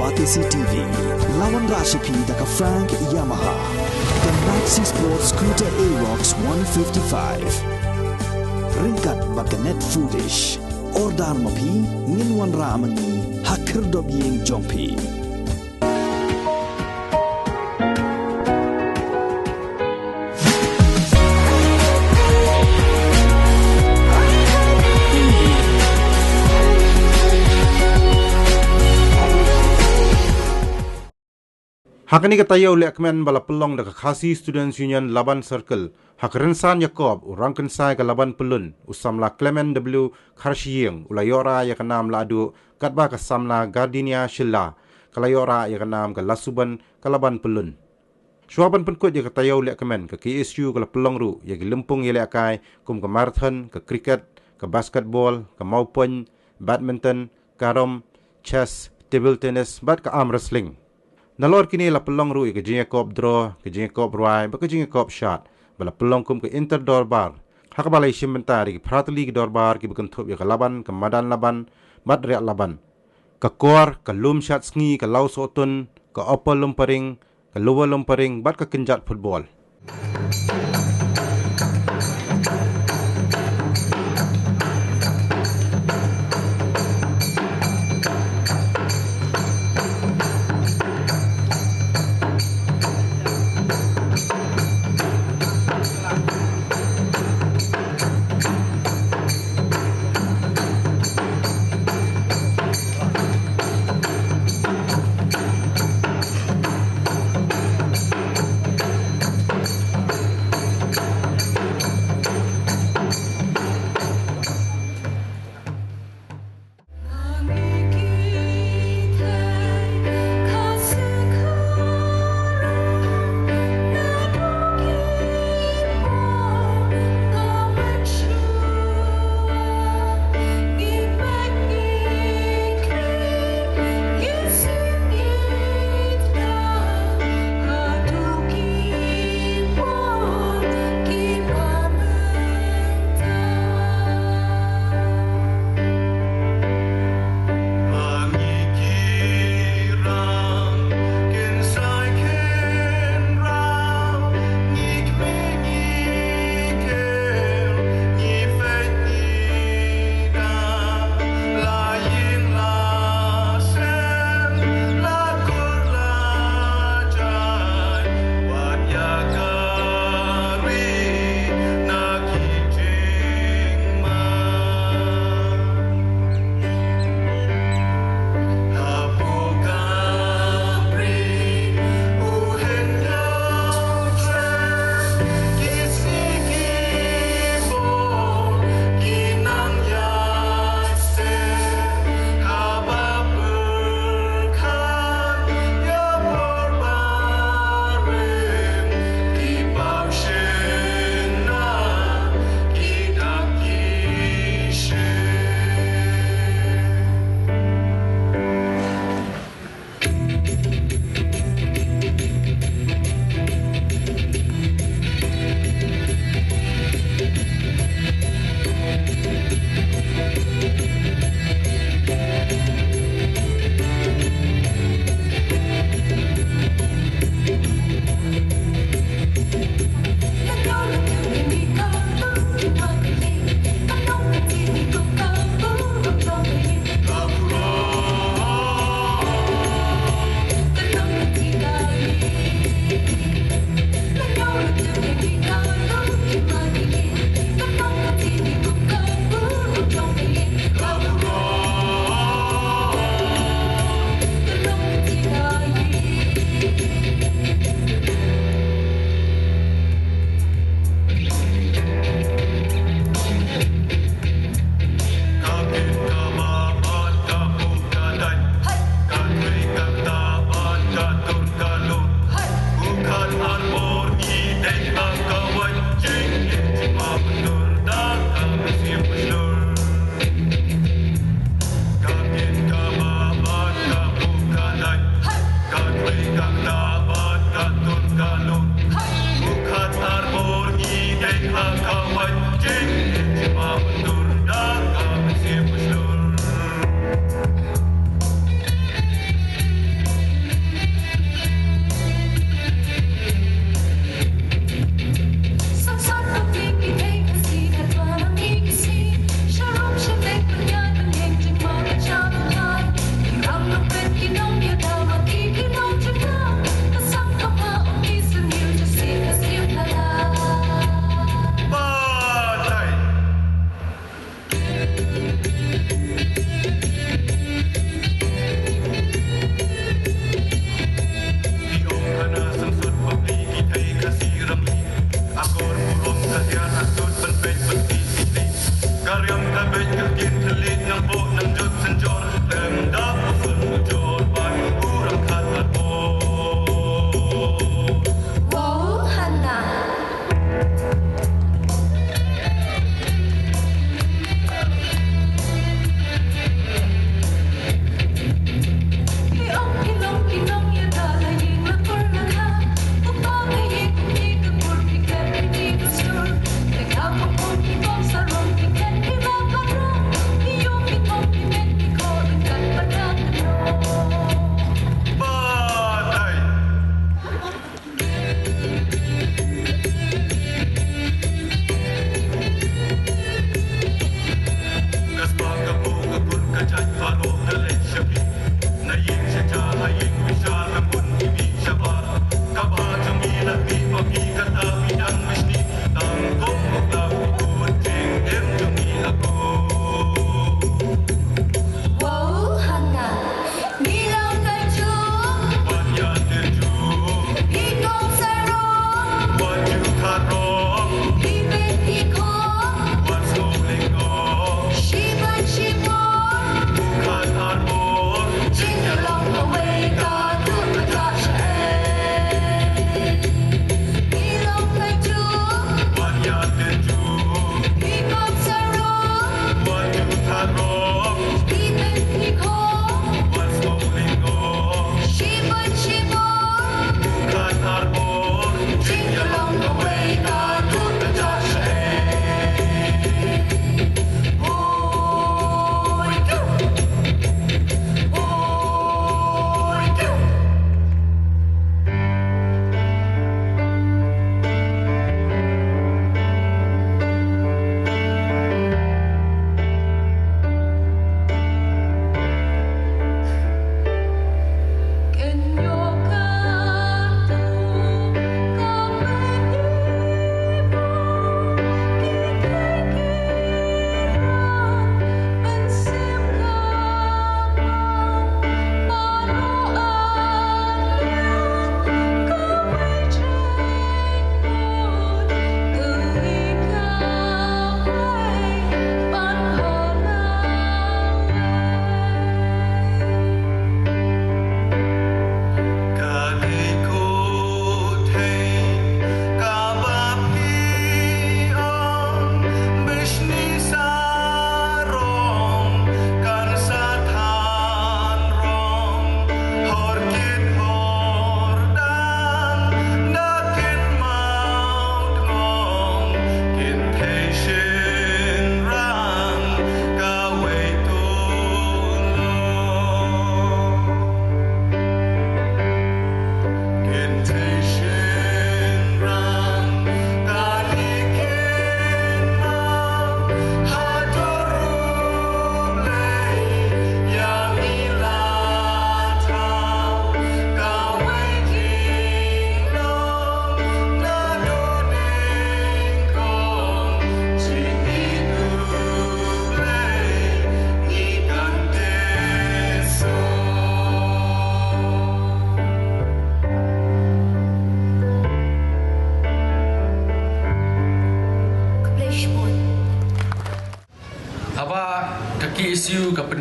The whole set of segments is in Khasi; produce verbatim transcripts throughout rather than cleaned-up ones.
Batesi T V. La wanrah sha phi da ka Frank Yamaha, ka Maxi Sport Scooter Aerox one fifty-five. Ryngkat bad ka Net Foodish. Order ma phi, ngin wanrah ma ngi ha khyrdop ïing jong phi. Ha kane ka taïew lehkmen ba la pynlong da ka Khasi Students Union Laban Circle, ha ka rynsan ïakob u rangkynsai ka Laban Pyllun, u samla Clement W Kharshiing, u la ïoh rah ïa ka nam Lahduh, katba ka samla Gardinia Shylla ka la ïoh rah ïa ka nam ka Lasuban ka Laban Pyllun. Shuwa ban pynkut ïa ka taïew lehkmen, ka K S U ka la pynlong ruh ïa ki lympung ïalehkai kum ka marathon, ka cricket, ka basketball, ka mawpoiñ, badminton, carrom, chess, table tennis bad ka arm wrestling. Nalor kine la pynlong ruh ïa ka jingïakob draw, ka jingïakob rwai bad ka jingïakob shad, ba la pynlong kum ka inter dorbar, ha kaba la ïashim bynta da ki phra tylli ki dorbar kiba kynthup ïa ka Laban, ka Madan Laban bad Riat Laban, ka Kor, ka Lum Shad Sngi, ka Lawsohtun, ka Upper Lumparing, ka Lower Lumparing bad ka kynjat football.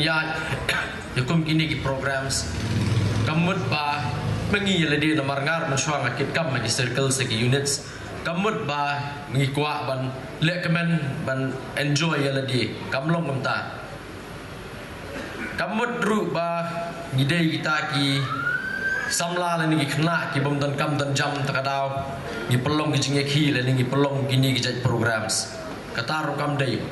Ïa, ïa kum kine ki programs, kam mut ba ma ngi ïa lade namar nga ruh mynshuwa nga kit kam ha ki circles, ha ki units. Kam mut ba ma ngi kwah ban leh kmen, ban enjoy ïa lade. Kam long kumta. Kam mut ruh ba ngi dei kita ki samla lane ki khynnah ki bym don kam don jam, ta ka daw ngi pynlong ki jingïakhih lane ngi pynlong kine ki jait programs. Kata ruh kam dei.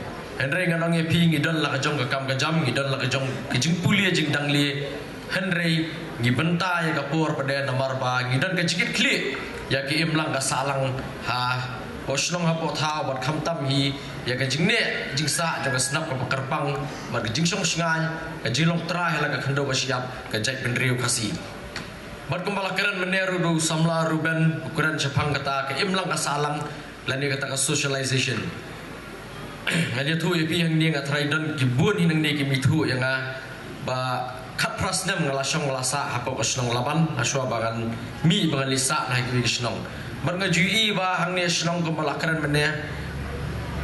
Hynrei ngan ong ïa phi, ngi don la ka jong ka kam ka jam, ngi don la ka jong ka jingpule jingdang lieh. Hynrei ngi bynta ïa ka por pat de namar ba ngi don ka jingkitkhlieh ïa ka imlang ka sahlang hapoh shnong hapoh thaw, bad khamtam hi ïa ka jingneh jingsah jong ka shnong kaba kyrpang, bad ka jingshongshngaiñ, ka jinglong trai ha la ka khyndew ka shyiap ka jaitbynriew Khasi. Bad kumba la kren mynne ruh da u samla Ruben, u kren shaphang kata ka imlang ka sahlang lane kata ka socialization. Ngan ïathuh ïa phi hangne, nga tharai don ki bun hi nangne kim ithuh ïa nga ba khatphra snem nga la shong la sah hapoh ka shnong Laban, hashwa ba ngan mih ba ngan leit sah na kiwei ki shnong. Bad nga ju ïohi ba hangne shnong kumba la kren mynne,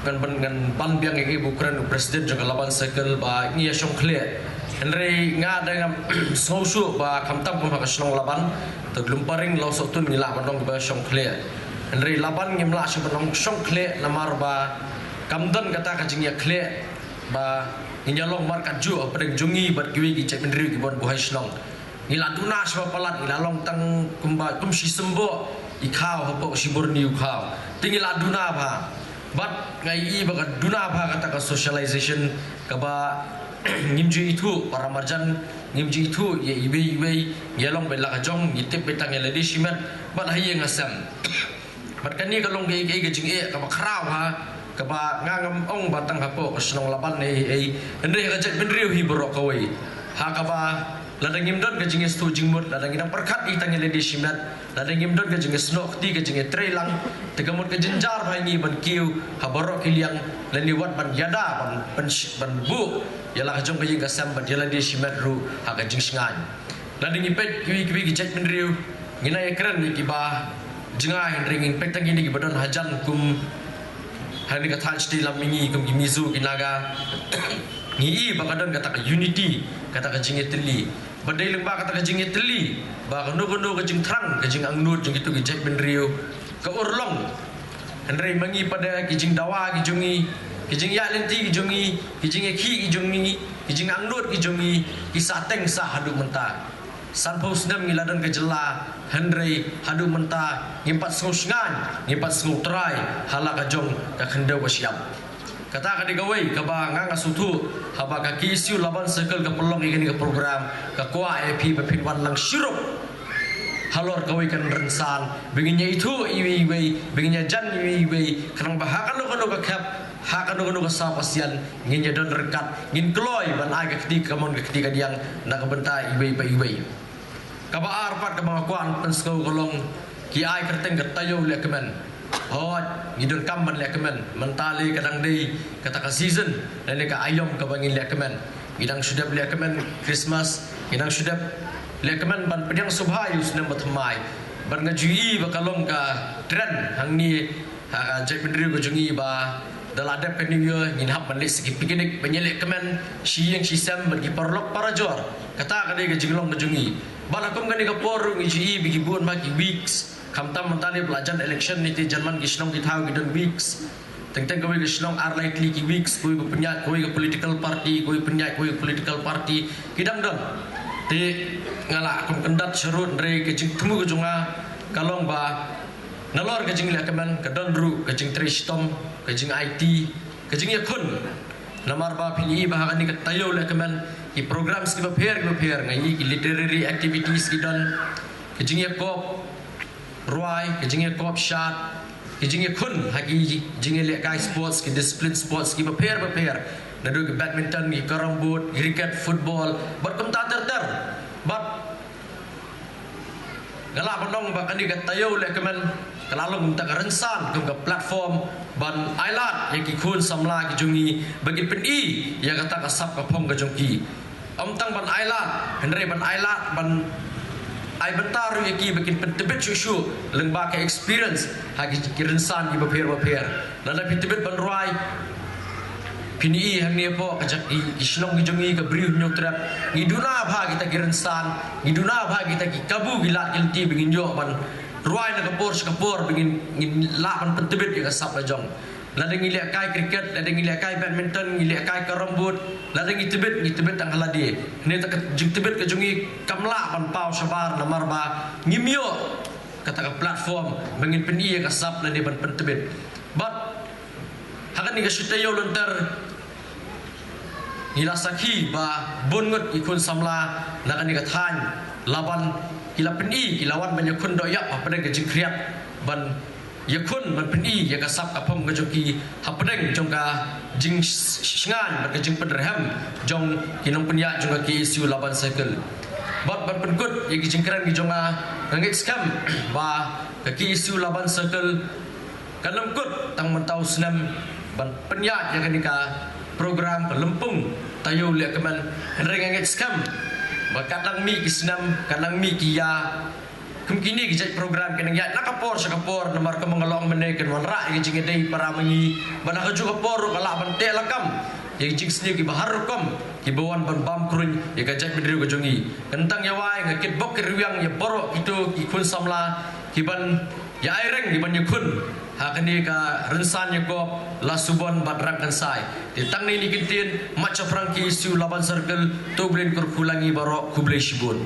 ngan ban, ngan ban biang ïa ki ba u kren u president jong ka Laban Circle ba ngi ïa shong khleh. Hynrei nga da ngam sngew shuh ba khamtam kum ha ka shnong Laban, te Lumparing, Lawsohtun ngi lah ban ong ba shong khleh. Hynrei Laban ngim lah shuh ban ong shong khleh namar ba kam don kata ka jingïakhleh ba ngin ïalong markat juh hapdeng jong ngi bad kiwei ki jaitbynriew ki ban buhai shnong. Ngi la duna shwa palat, ngi la long tang kumba kum shi symboh i khaw hapoh shi burni u khaw. Te ngi la duna bha. Bad nga ïohi ba ka duna bha kata ka socialization kaba ngim ju ithuh para marjan, ngim ju ithuh ïa iwei iwei, ngi ïalong beit la ka jong, ngi tip beit tang ïa lade shimet bad ha ïing ha sem. Bad kane ka long kaei kaei ka jingeh kaba khraw ha, kaba nga ngam ong ba tang hapoh ka shnong Laban ei ei, hynrei ha ka jaitbynriew hi baroh kawei. Ha kaba lada ngim don ka jingïasngewthuh jingmut, lada ngi dang pyrkhat ïa tang ïa lade shimet, lada ngim don ka jingïasnoh kti, ka jingïatreilang, te ka mut ka jynjar bha ïa ngi ban kiew ha baroh ki liang, lane wat ban ïada, ban, ban, ban buh ïa la ka jong ka ïing ka sem bad ïa lade shimet ruh ha ka jingshngaiñ. Lada ngi peit kiwei kiwei ki jaitbynriew, ngi nang ïakren ïa kiba jngai, hynrei ngin peit tang kine kiba don hajan kum ha kane ka thaiñ shatei lam mihngi kum ki Mizo, ki Naga. Ngi i ba ka don kata ka unity, kata ka jingïatylli. Ba dei lyngba kata ka jingïatylli ba kano kano ka jingthrang, ka jingangnud jong kito ki jaitbynriew ka urlong. Hynrei ma ngi pat de, ki jingdawa ki jong ngi, ki jingïaid lynti ki jong ngi, ki jingïakhih ki jong ngi, ki jingangnud ki jong ngi, ki sah teng sah haduh mynta. Sanphew snem ngi la don ka jylla, hynrei haduh mynta ngim pat sngew shngaiñ, ngim pat sngew trai ha la ka jong ka khyndew ka shyiap. Kata ka dei kawei kaba nga nga sngewthuh haba ka K S U Laban Circle ka pynlong ïa kane ka program, ka kwah ïa phi ba phin wan lang shirup halor kawei ka rynsan, ba ngin ïa ithuh iwei iwei, ba ngin ïa jan iwei iwei, khnang ba ha kano kano ka khep, ha kano kano ka saw ka sian, ngin ïa don ryngkat, ngin kloi ban ai ka kti kamon ka kti kadiang na ka bynta iwei pa iwei. Kaba ar pat kaba nga kwah ban pynsngew ka long ki ai kyrteng ka taïew leh kmen. Hooid, ngi donkam ban leh kmen. Mynta lei ka dang dei kata ka season lane ka aïom kaba ngin leh kmen. Ngi dang shu dep leh kmen Christmas, ngi dang shu dep leh kmen ban pdiang sngewbha ïa u snem bathymmai. Bad nga ju ïohi ba ka long ka trend hangne ha ka jaitbynriew ka jong ngi ba da la dep ka New Year ngin hap ban leit sha ki picnic ban ïaleh kmen shi ïing shi sem bad ki paralok parajor. Kata ka dei ka jinglong ka jong ngi. Bad ha kum kane ka por ruh ngi ju ïohi ba ki bun bha ki whigs. Khamtam mynta lei ba la jan election ne te jan man ki shnong ki thaw ki don whigs. Teng teng kawei ka shnong ar lai tylli ki whigs, kawei ka pynïaid kawei ka political party, kawei pynïaid kawei ka political party, ki dang don. Te nga la kum kyndat sharud, hynrei ka jingthmu ka jong nga ka long ba nalor ka jingleh kmen ka don ruh ka jingtrei shitom, ka jingaiti, ka jingïakhun. Namar ba phi ïohi ba ha kane ka taïew leh kmen ki programs kiba pher kiba pher, nga ïohi ki literary activities ki don, ka jingïakop rwai, ka jingïakop shad, ka jingïakhun ha ki jingïalehkai sports, ki discipline sports kiba pher ba pher. Naduh ki badminton, ki carrom board, cricket, football, bad kumta ter ter. Bad nga lah ban ong ba kane ka taïew leh kmen ka la long kumta ka rynsan, kum ka platform ban ailad ïa ki khun samla ki jong ngi ba kin pyni ïa kata ka sap ka phong ka jong ki. Ym tang ban ailad, hynrei ban ailad, ban ai bynta ruh ïa ki ba kin pyntbit shuh shuh lyngba ka experience ha ki, ki rynsan kiba pher ba pher. Lada phi tbit ban rwai, Phin i hangne hapoh ka jaka ki, ki shnong ki jong ngi ka Bri u Hynñiewtrep, ngi duna bha kita ki rynsan, ngi duna bha kita ki kabu ki lad ki lynti ba ngin ïoh ban rwai na ka por sha ka por ba ngin, ngin lah ban pyntbit ïa ka sap la jong. Lada ngi lehkai cricket, lada ngi lehkai badminton, ngi lehkai carrom board, lada ngi tbit, ngi tbit tang ha lade. Hangne ta ka jingtbit ka jong ngi kam lah ban paw shabar namar ba ngim ïoh kata ka platform ba ngin pyn-i ïa ka sap lane ban pyntbit. Bad ha kane ka shi taïew lynter ngi la sakhi ba bun ngut ki khun samla na kane ka thaiñ la wan, ki la pyn-i, ki la wan ban ïakhun doh ïap hapdeng ka jingkhriat ban ïakhun ban pyn-i ïa ka sap ka phom ka jong ki hapdeng jong ka jingshngaiñ bad ka jingpynrhem jong ki nongpynïaid jong ka K S U Laban Circle. Bad ban pynkut ïa ki jingkren ki jong nga, nga ngeit skhem ba ka K S U Laban Circle kan ym kut tang mynta u snem ban pynïaid ïa kane ka program ka lympung taïew lehkmen. Hynrei nga ngeit skhem ba kan nang mih ki snem, kan nang mih ki ïa, kum kine ki jait program ki nang ïaid na ka por sha ka por namar kum nga la ong mynne kan wanrah ïa ka jingïadei para ma ngi. Bad ha kajuh ka por ruh ka lah ban teh lakam ïa ki jingsniew kiba har rukom kiba wan ban bam kruiñ ïa ka jaitbynriew ka jong ngi. Kyntang ïa wai nga kitbok kitrwiang ïa baroh kito ki khun samla kiban ïa aireng kiban ïakhun ha kane ka rynsan ïakop Lasubon bad Rangkynsai. Te tang ne ine i kyntien, mat shaphrang K S U Laban Circle, to U Blei un kyrkhu lang ïa ngi baroh, khublei shibun.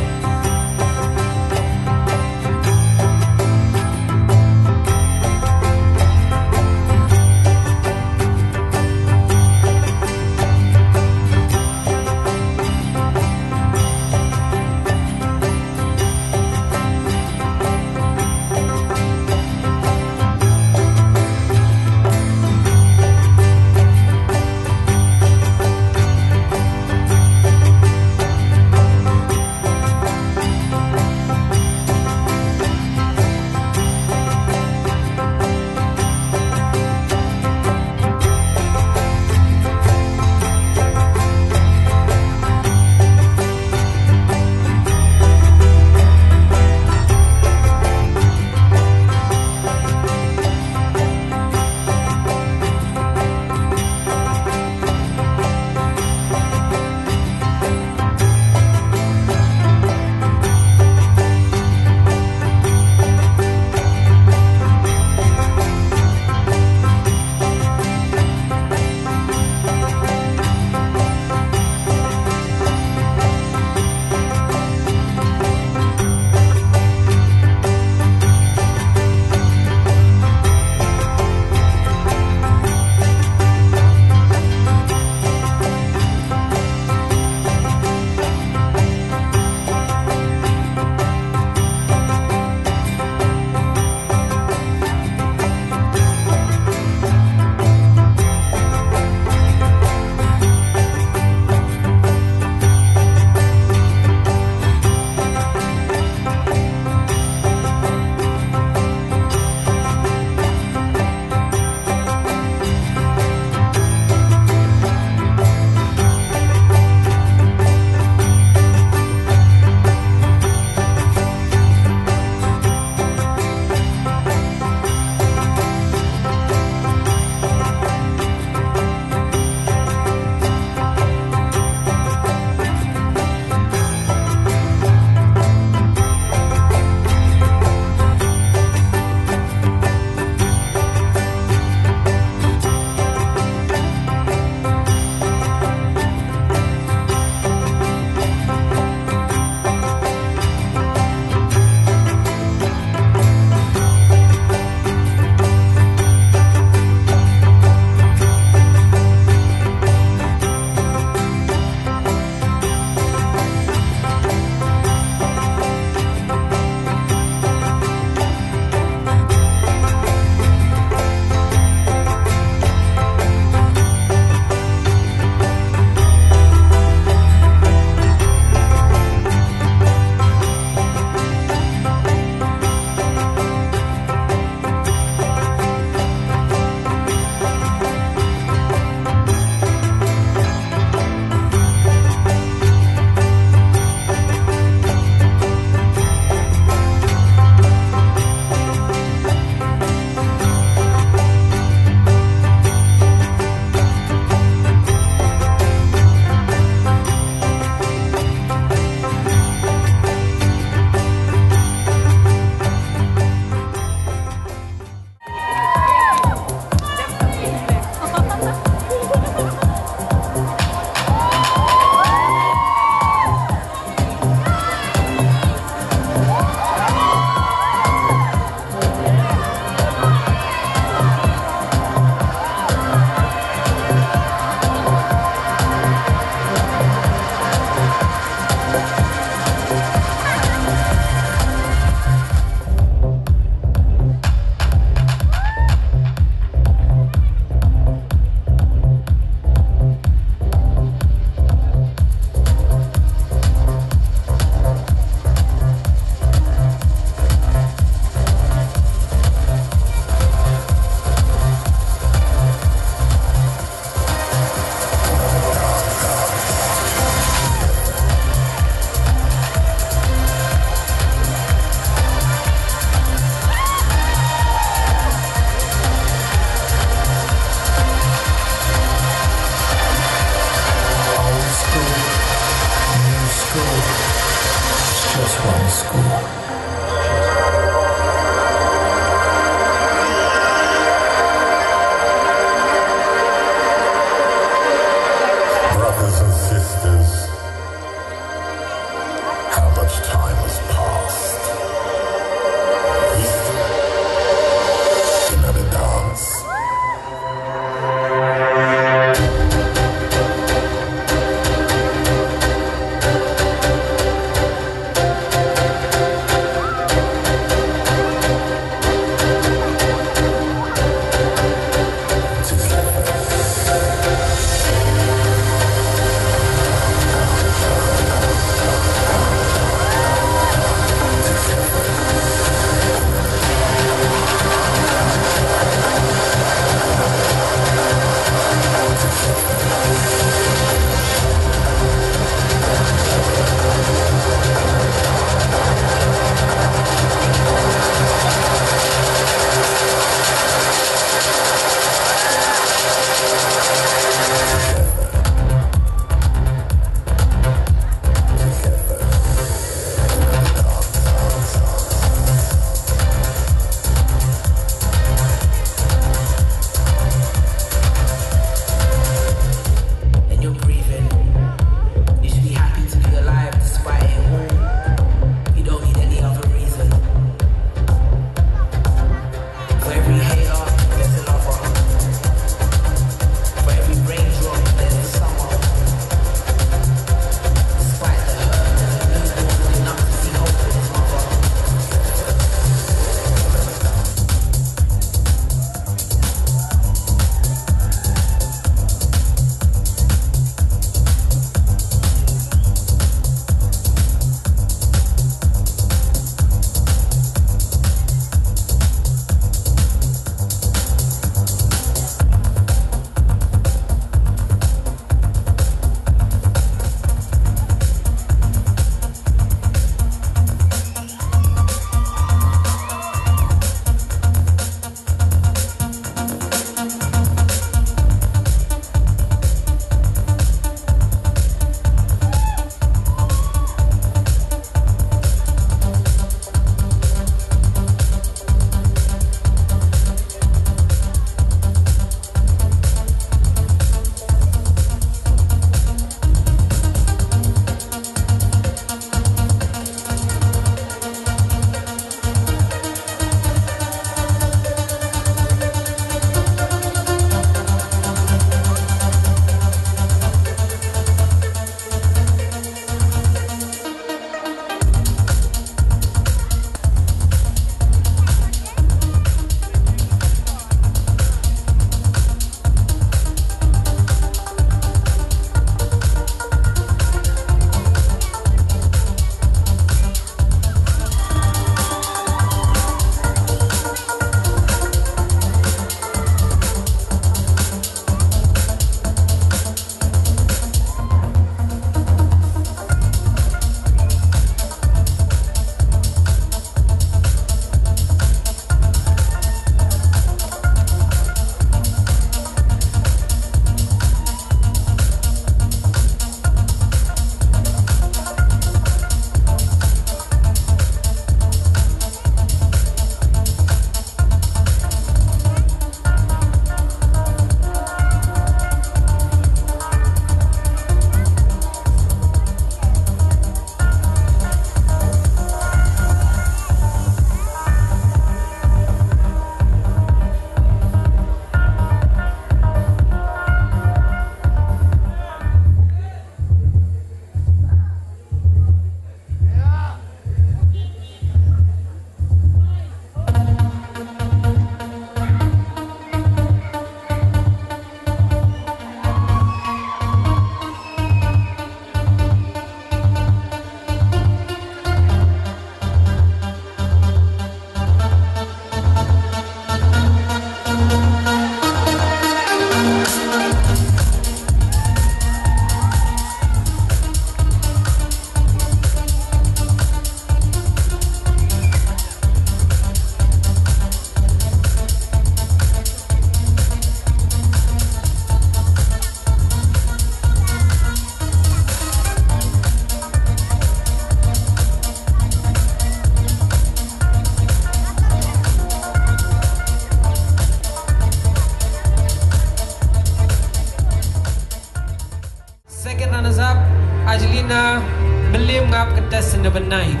Ngap, contestant number nine.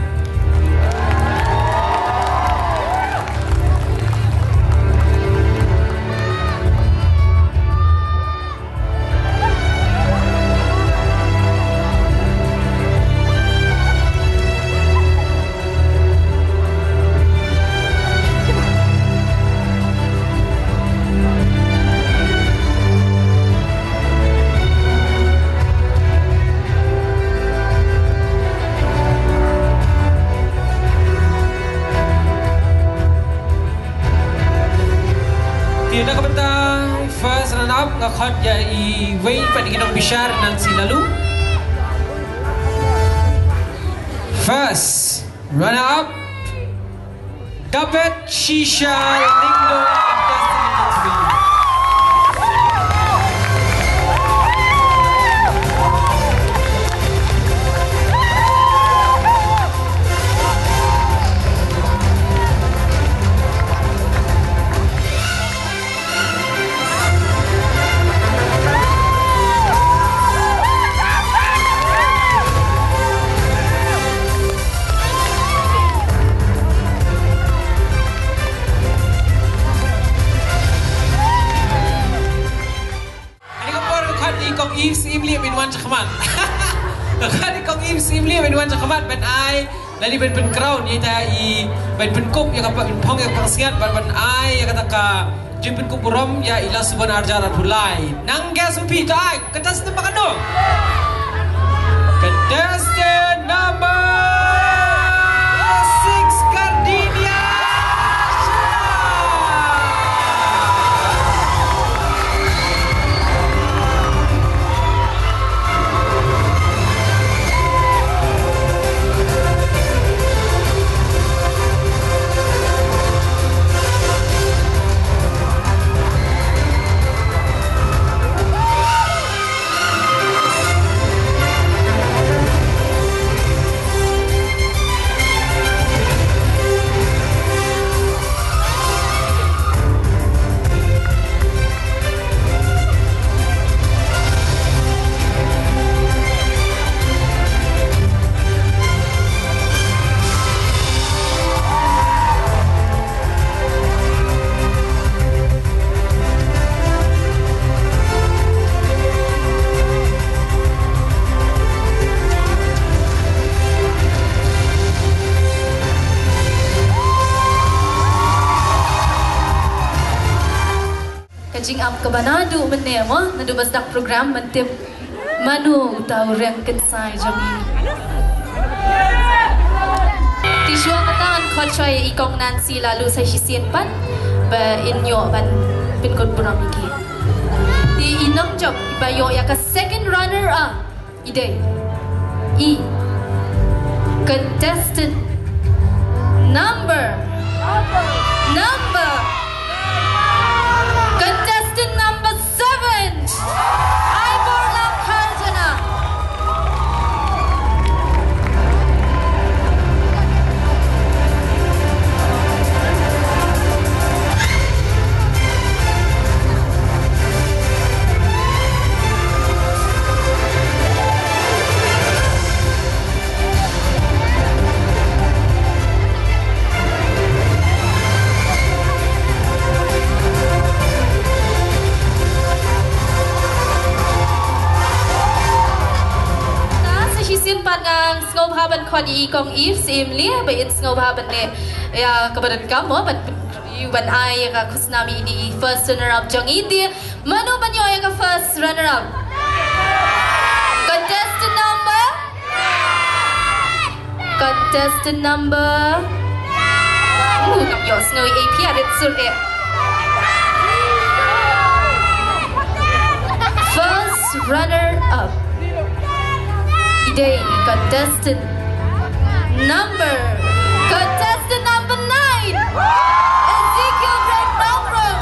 Te na ka bynta first runner up, nga khot ïa iwei pat na ki nongbishar, Nancy Laloo. First runner up, David Shisha Lyngdoh, contestant number three. Kane ka por ka khot ïa i Kong Eve Syiemlieh ban wan shakhmat. Ka khot ïa i Kong Eve Syiemlieh ban wan shakhmat ban ai, lane ban pyn crown ïa ita i, ban pynkup ïa ka, ban phong ïa ka pansngiat, ban, ban ai ïa kata ka jingpynkup burom ïa i Lasubon Arjar Arphew Lai. Nang guess phi, to ai, contestant number katno? Contestant number six, Cardinia Shah. Ka jingap kaba naduh mynne mo, naduh ba sdang program, ban tip mano uta u reng kynsai jong ngi. Te shuwa kata ngan khot shuwa ïa i Kong Nancy Laloo sa shisien pat ba in ïoh ban pynkut burom ïa ki. Te i nongjop iba ïoh ïa ka second runner up i dei i contestant number, number, contestant number seven, Aiborlang Kharjana. Te sa shisien pat ngan sngewbha ban khot ïa i Kong Eve Syiemlieh ba in sngewbha ban leh ïa kaba donkam mo, ban, ban ai ïa ka khusnam ïa i first runner up jong ngi. Te mano ban ïoh ïa ka first runner up? Contestant number? Contestant number? Uh, ngam ïoh sngew ei phi, rit sur eh. First runner up i dei i contestant number, contestant number nine, Ezekiel Brent Nongrum.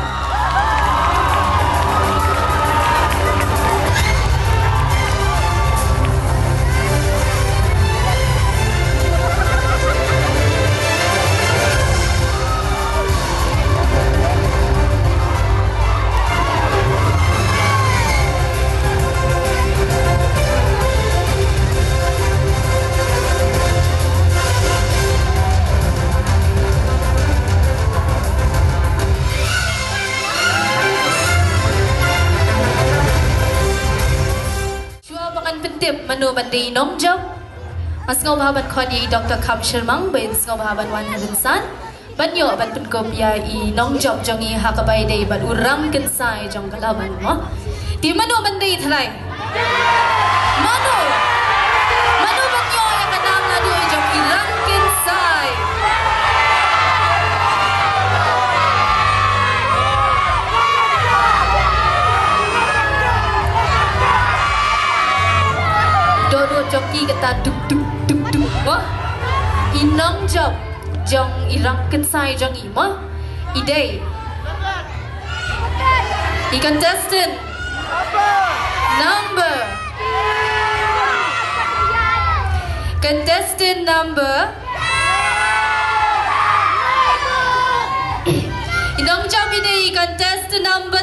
Mano ban dei i nongjop? Nga sngewbha ban khot ïa i Doktor Kham Shyrmang ba in sngewbha ban wan ha rynsan ban ïoh ban pynkup ïa i nongjop jong ngi ha kaba ïadei bad u rangkynsai jong ka Laban mo. Te mano ban dei trai? Mano? Mano ban ïoh ïa ka nam naduh jong i rangkynsai? Dodo jong ki kata duk duk duk duk mo. I nongjop jong i rangkynsai jong i mo. I dei i contestant number, contestant number, i nongjop i dei i contestant number